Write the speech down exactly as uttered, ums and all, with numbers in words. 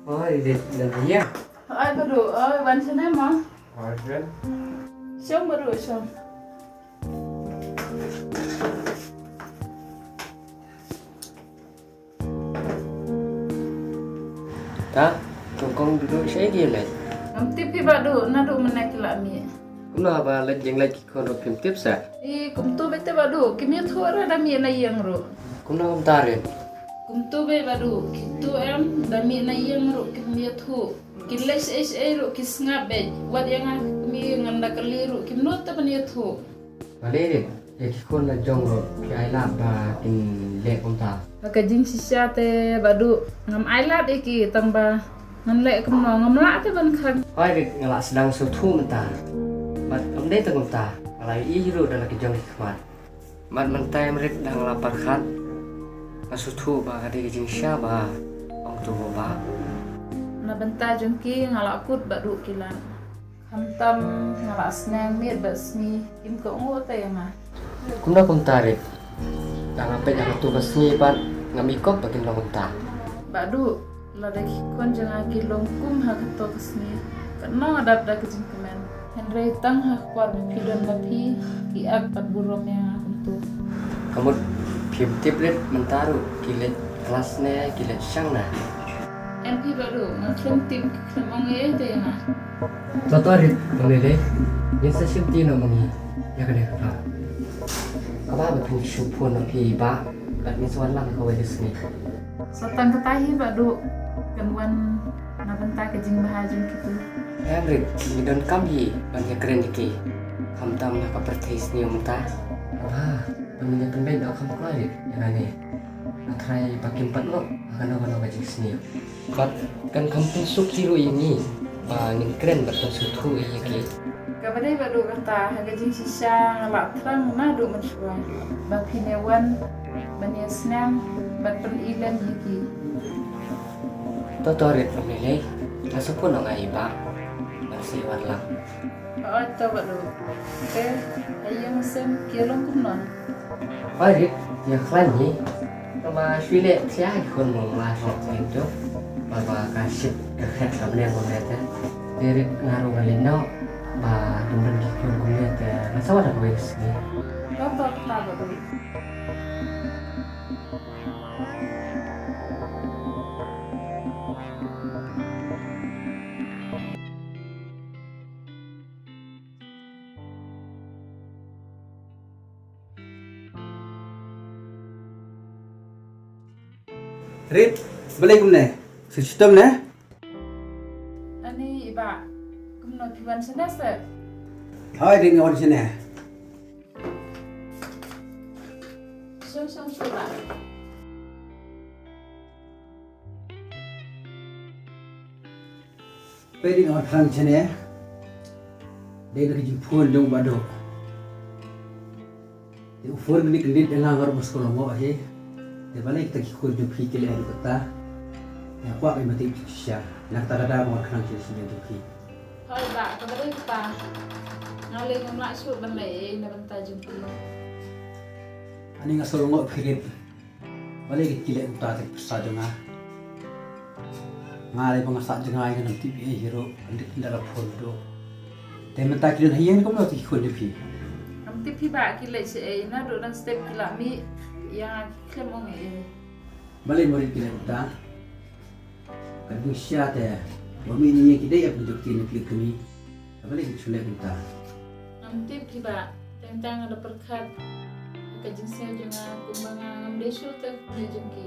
Oi, Rit, dah ya. Oi, Badu, oi, wan shane ma. Oi, Rit. Shong, Badu, shong. Ta, kong kong duh shaei ki leit? Ngam tip hi Badu, naduh mynne ki la mih. Kumno haba leit jingleit ki khun ruh phim tip sa? I kumto beit te Badu, kim ïathuh re da mih na ïing ruh. Kumno kumta Rit? Kumto beit Badu, kito em da mih na ïing ruh kim ïathuh. Ki leit shaei shaei ruh ki sngap beit. Wat ïa nga kmie ngan da kylli ruh kim nud te ban ïathuh. Balei Rit, ïa ki khun la jong ruh phi ai lad ba kin leh kumta? Ha ka jingshisha te Badu, ngam ai lad ïa ki tang ba ngan leh kumno, ngam lah te ban khang. Hooid Rit, nga la sdang sngewthuh mynta. Bad kam dei tang kumta, nga la ïohi ruh da la ki jong ki khmat. Bad mynta em Rit, da nga la pyrkhat, nga sngewthuh ba ka dei ka jingshisha ba ong tu ba. Na bynta jong ki nga la kut Badu ki lad. Khamtam nga la sneng miet bad sngi, kim kohnguh te ïa nga. Kumno kumta Rit? Da nga peit ha kato ka sngi pat ngam ikop ba kin long kumta. Badu, lada ki khun jong nga ki long kum ha kato ka sngi, katno nga dap da ka jingkmen. Hynrei tang ha ka por ba phi don ma phi, ki ap bad burom ïa nga kumto. Ka mut phim tip Rit, mynta ruh ki leit klas ne ki leit shang na? Em phi Badu, nga khlem tip, ki khlem ong ei ei te ïa nga. To to Rit, ym lei lei. Ngin sa shim ti noh ma ngi ïa kane ka phah. Kaba ba phin shu phone noh phi Bah, bad ngin sa wan lang ha kawei ka sngi. Sa tang kata hi Badu, kan wan na bynta ka jingbha jong kito. Em Rit, ngi donkam hi ban ïakren ïa ki. Khamtam ha ka pyrthei sniew mynta. Bah, ba ngin ïa pynbeit dohkha kloi Rit ïa kane. Nga tharai ba kim pat ngoh ha kano kano ka jingsniew. Bad kan kham pynsuk hi ruh ïa ngi ba ngin kren bad pynsngewthuh ïa ki. Kaba dei Badu kata, ha ka jingshisha nga la thrang naduh mynshuwa ba phin ïa wan ban ïa snem bad pyni lem ïa ki. To to Rit, ym lei lei. Nga sa phone noh nga ïa i Bah ban sa ïa wan lang. Hooid to Badu. Te ha ïing ha sem ki ïa long kumno? Hooid Rit, ïa khlaiñ hi. Kaba shu leh tya ki khun mong la hok ïa to. Ba ba ka shit ka khet ka bneng kumne te. Te Rit nga ruh nga leit noh ba dum dum ki khun kumne te nga sa wan ha kawei ka sngi. To to kata Badu. Rit, balei kumne? Sa shitom ne? Ani i Bah, kumno phi wan shane se? Hooid Rit nga wan shane. Shong shong shuwa. Peit Rit nga wan khlaiñ shane. Dei na ka jingphone jong u Bah Duh. Te u phone kyndit kyndit ïa nga, nga ruh nga sngewlyngngoh hi. Te balei kita ki khun jong phi ki leh haduh katta? Nga kwah ban ïa tip shisha. Na kata ka daw nga wan khlaiñ sha shnong jong phi. Hooid Bah, kaba dei kata. Nga lei ngam lah shuh ban leh ei ei na bynta jong phi. Ani nga sngewlyngngoh phi Rit. Balei ki leh kumta ïa ka pisa jong nga? Nga lei ba nga sah jngai, ngam tip ei ei hi ruh, ynda la phone duh. Te mynta ki don ha ïing kumno ki khun jong phi? Ngam tip hi Bah, ki leit shaei, naduh dang step ki la mih ïa nga, ki khlem ong ei ei. Balei mo Rit ki leh kumta? Ka dei shisha te ba mih na ïing ki dei ap ki jong ki na ki kmie. Balei ki shu leh kumta? Ngam tip hi Bah, teng teng nga da pyrkhat ka jingsngew jong nga, kumba nga ngam dei shuh te ka kmie jong ki.